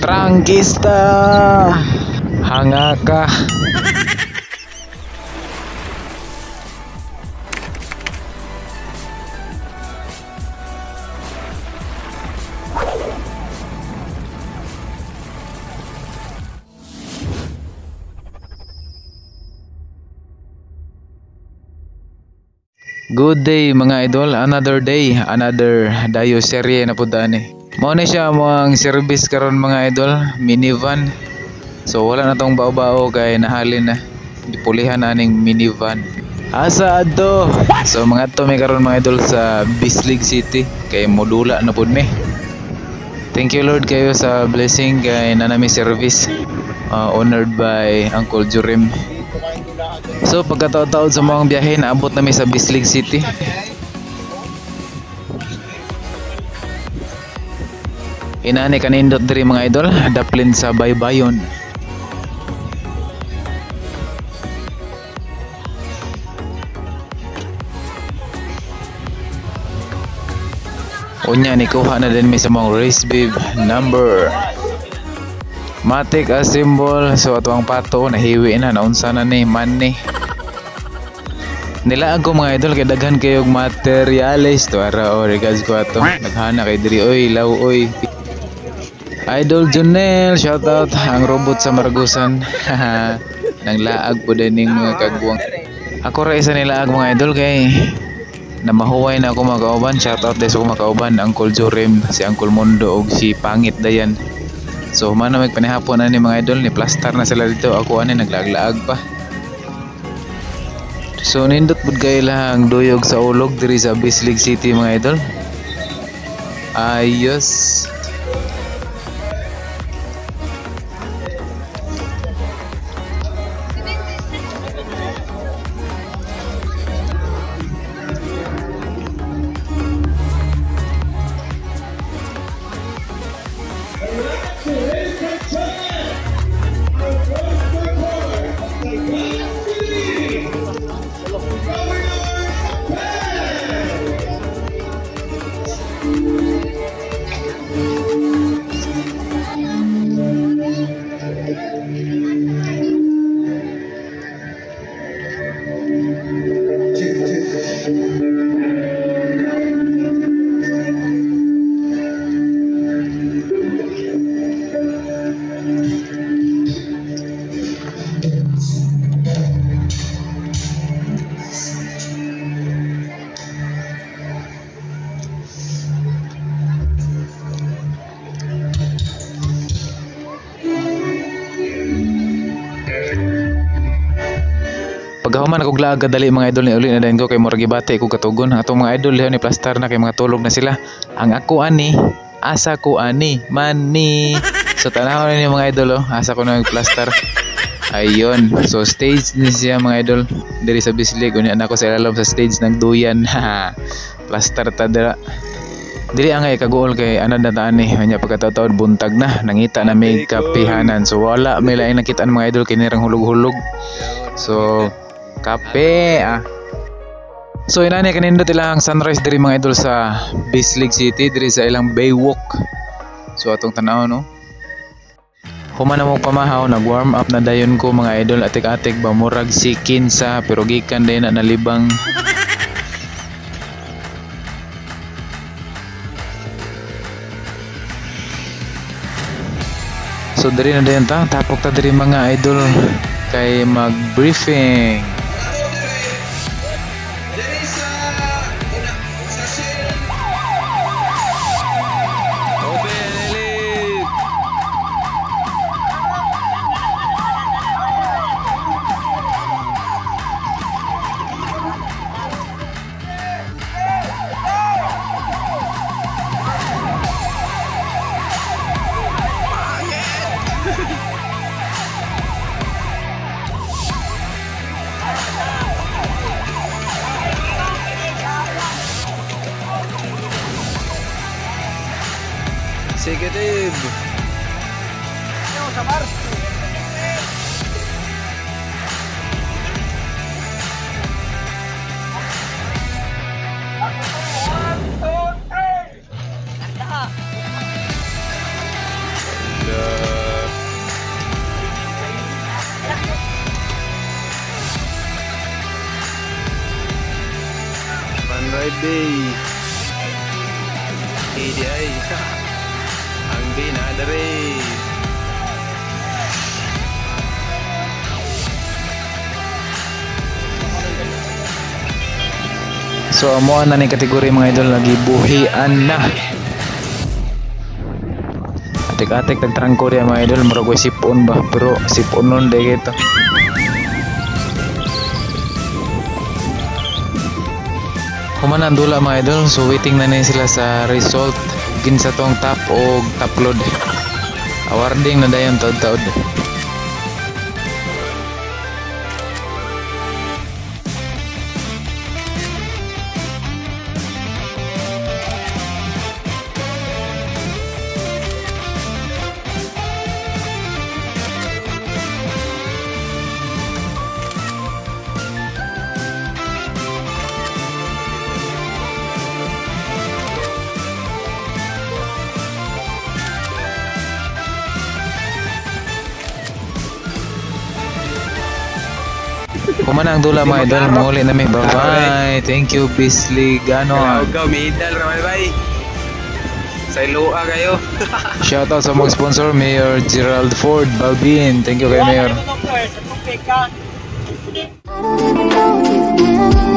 Trangkista! Hanga ka! Good day mga idol, another day, another dayo serye na pud ani. Mao ni siya ang service karon mga idol, minivan. So wala na tong bao-bao kay nahalin na. Gipulihan na aning minivan. Asa adto? So mga adto mi karon mga idol sa Bislig City kay modula na pud mi. Thank you Lord kayo sa blessing kay nanami service honored by Uncle Jurim. So pagkataod-taod sa mga biyahe, naabot nami sa Bislig City. Inani kanindot diri mga idol, daplin sa baybayon. Unya ni kuha na din mi sa mga race bib number. Matik as symbol, so ato ang pato nahiwi na, naunsa na ni man ni. Nilaag ko mga idol kay daghan kayog materyales to ara o regards ko ato. Naghana kay diri oy, law oy. Idol Junel, shout out ang robot sa Maragusan. Nang laag po din ning mga kagwang. Ako ra isa nilaag mga idol kay namahuway na ako mga kauban. Shout out sa mga kauban, Uncle Jorim, si Uncle Mundo og si Pangit Dayan. So humana magpanihapon ani mga idol, ni plaster na sila dito, ako ani naglaag-laag pa. So nindot pud kay lang duyog sa ulog diri sa Bislig City mga idol. Ayos. Pagkahuman akong laag kadali mga idol ni uli na dayon ko kay murag gibati ko katugon. Atong mga idol ni plastar na kay mga tulog na sila. Ang ako ani, asa ko ani, mani. So tanaw ni mga idol oh, asa ko na nagplastar. Ayun. So stage ni siya mga idol diri sa Bislig. Unya na ako sa ilalom sa stage nagduyan. Plastar ta dira. Dili angay kaguol kay anad na taan ni. Unya pagkataod buntag na nangita na may kapihanan. So wala may laing nakitaan mga idol kay nirang hulog-hulog. So kape ah. So inani kanindot ilang sunrise diri mga idol sa Bislig City diri sa ilang Baywalk. So atong tan-aw no. Human na mo pamahaw, nag warm up na dayon ko mga idol, atik-atik ba murag sikin sa pero gikan day na nalibang. So diri na dayon ta, tapok ta diri mga idol kay mag-briefing. Executive. B. A di ay. Ang B na dere. So amo na ni kategorya, mga idol, lagi buhian na. Atik-atik tagtrangko diya, mga idol, murag way sipon ba, pero sipon nun day kito. Human ang dula, mga idol, so waiting na ni sila sa result ginsa tong top o top load. Awarding na dayon taod-taod. Human ang dula, mga idol, muli na mi. Bye-bye. Thank you, Bisli Ganon. Ikaw, medal, ramay bay. Sa Iloa kayo. Shoutout sa mga sponsor, Mayor Gerald Ford Balbin. Thank you kay Mayor. I don't even know if you